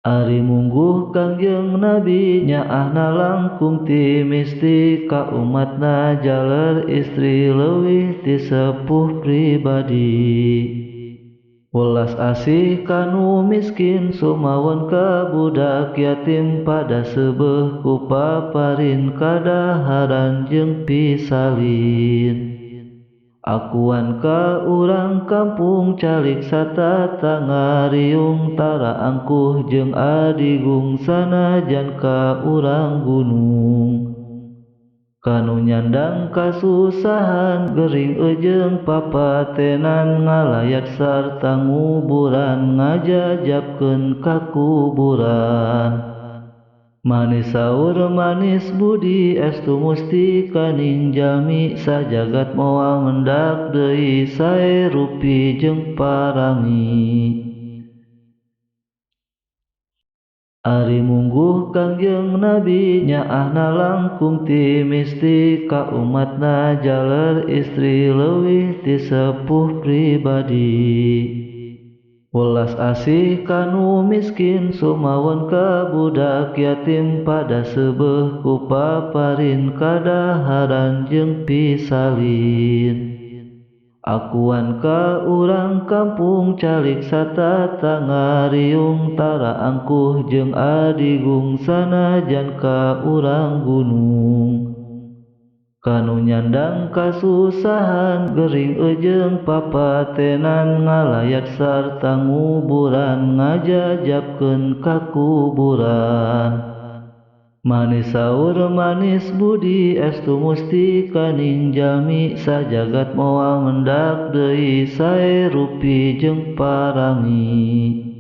Ari mungguh Kangjeng Nabi nyaahna langkung ti mistik ka umatna jaler istri leuwih ti sepuh pribadi. Welas asih kanu miskin sumawon ka budak yatim pada seubeuh ku paparin kadaharan jeung pisalin. Akuan ka urang kampung calik satatangga riung tara angkuh jeung adigung sanajan ka urang gunung. Kanu nyandang kasusahan gering eujeung papatenan ngalayat sarta nguburan ngajajabkeun ka kuburan. Manis saur manis budi estu musti kaning jalmi sajagat moal mendak deui sae rupi jeung parangi. Ari mungguh Kangjeng Nabi nyaahna langkung ti mistik ka umatna jaler istri leuwih ti sepuh pribadi. Welas asih kanu miskin sumawon ka budak yatim pada seubeuh ku paparin kadaharan jeung pisalin. Akuan ka urang kampung calik satatangga riung tara angkuh jeung adigung sanajan ka urang gunung. Kanu nyandang kasusahan gering eujeung papatenan ngalayat sarta nguburan ngajajabkeun ka kuburan. Manis saur manis budi estu musti kaning jalmi sajagat moal mendak deui sae rupi jeung parangi.